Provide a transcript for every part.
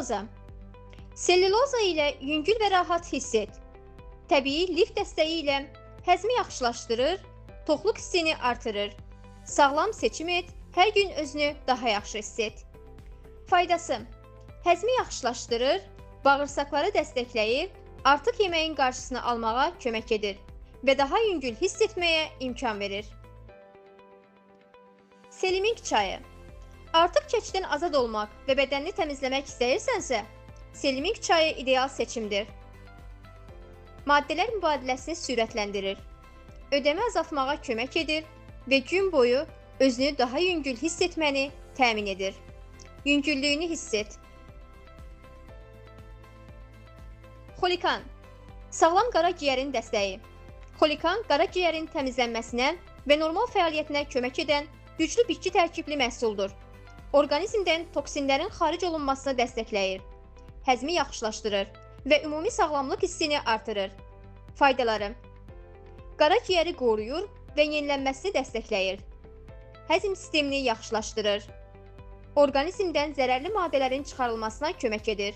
Selluloza. Selluloza ilə yüngül və rahat hiss et. Təbii lif dəstəyi ilə həzmi yaxşılaşdırır, toxluq hissini artırır. Sağlam seçim et, hər gün özünü daha yaxşı hiss et. Faydası: həzmi yaxşılaşdırır, bağırsaqları dəstəkləyir, artıq yeməyin qarşısını almağa kömək edir və daha yüngül hiss etməyə imkan verir. Selimink çayı. Artıq çəkidən azad olmaq və bədənini təmizləmək istəyirsənsə, Selimink çayı ideal seçimdir. Maddələr mübadiləsini sürətləndirir, ödəmi azaltmağa kömək edir və gün boyu özünü daha yüngül hiss etməni təmin edir. Yüngüllüyünü hiss et. Xolikan. Sağlam qaraciyərin dəstəyi. Xolikan qaraciyərin təmizlənməsinə və normal fəaliyyətinə kömək edən güclü bitki tərkibli məhsuldur. Orqanizmdən toksinlərin xaric olunmasını dəstəkləyir, həzmi yaxşılaşdırır və ümumi sağlamlıq hissini artırır. Faydaları: qaraciyəri qoruyur və yenilənməsini dəstəkləyir. Həzm sistemini yaxşılaşdırır. Orqanizmdən zərərli maddələrin çıxarılmasına kömək edir.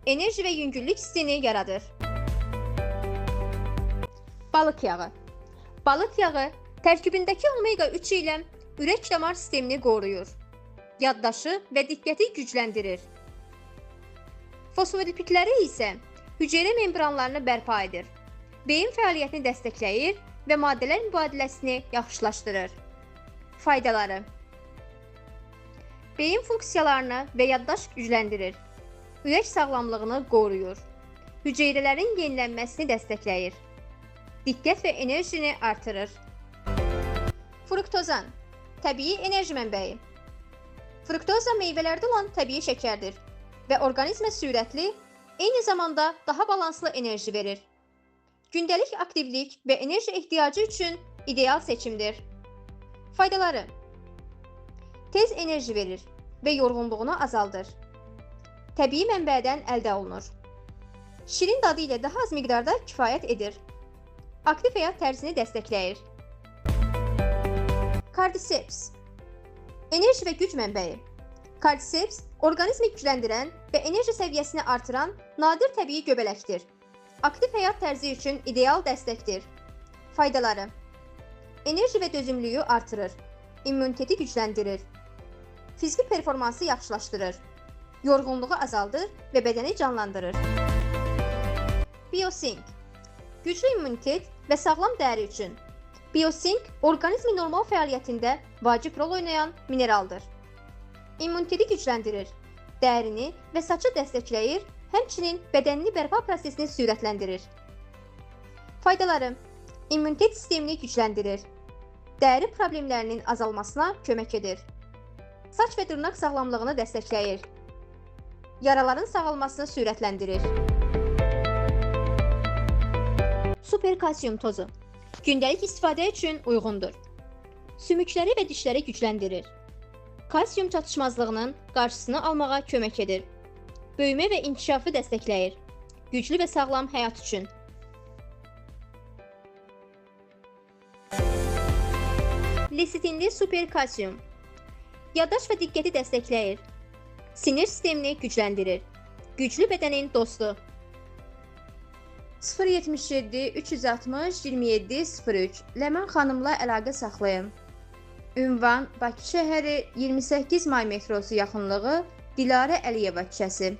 Enerji və yüngüllük hissini yaradır. Balıq yağı. Balıq yağı tərkibindəki omega-3 ilə ürək damar sistemini qoruyur. Yaddaşı və diqqəti gücləndirir. Fosfolipidləri isə hüceyrə membranlarını bərpa edir. Beyin fəaliyyətini dəstəkləyir və maddələr mübadiləsini yaxşılaşdırır. Faydaları: beyin funksiyalarını və yaddaş gücləndirir. Ürək sağlamlığını qoruyur. Hüceyrələrin yenilənməsini dəstəkləyir. Diqqət və enerjini artırır. Fruktozan. Təbii enerji mənbəyi. Fruktoza meyvələrdə olan təbii şəkərdir və orqanizmə sürətli, eyni zamanda daha balanslı enerji verir. Gündəlik aktivlik və enerji ehtiyacı üçün ideal seçimdir. Faydaları: tez enerji verir və yorğunluğunu azaldır. Təbii mənbədən əldə olunur. Şirin dadı ilə daha az miqdarda kifayət edir. Aktiv həyat tərzini dəstəkləyir. Cordyceps. Enerji və güc mənbəyi. Cordyceps orqanizmi gücləndirən və enerji səviyyəsini artıran nadir təbii göbələkdir. Aktiv həyat tərzi üçün ideal dəstəkdir. Faydaları: enerji və dözümlülüyü artırır, immuniteti gücləndirir, fiziki performansı yaxşılaşdırır, yorğunluğu azaldır və bədəni canlandırır. Biosync. Güclü immunitet və sağlam dəri üçün. Biosync orqanizmin normal fəaliyyətində vacib rol oynayan mineraldır. İmmuniteti gücləndirir, dərini və saçı dəstəkləyir, həmçinin bədənini bərpa prosesini sürətləndirir. Faydaları: immunitet sistemini gücləndirir, dəri problemlərinin azalmasına kömək edir, saç və dırnaq sağlamlığını dəstəkləyir, yaraların sağalmasını sürətləndirir. Super kalsium tozu gündəlik istifadə üçün uyğundur. Sümükləri və dişləri gücləndirir. Kalsium çatışmazlığının qarşısını almağa kömək edir. Böyümə və inkişafı dəstəkləyir. Güclü və sağlam həyat üçün. Lesitinli super kalsium yaddaş və diqqəti dəstəkləyir. Sinir sistemini gücləndirir. Güclü bədənin dostu. 077 360 27 03 Ləman xanımla əlaqə saxlayın. Ünvan: Bakı şəhəri, 28 may metrosu yaxınlığı, Dilarə Əliyeva küçəsi.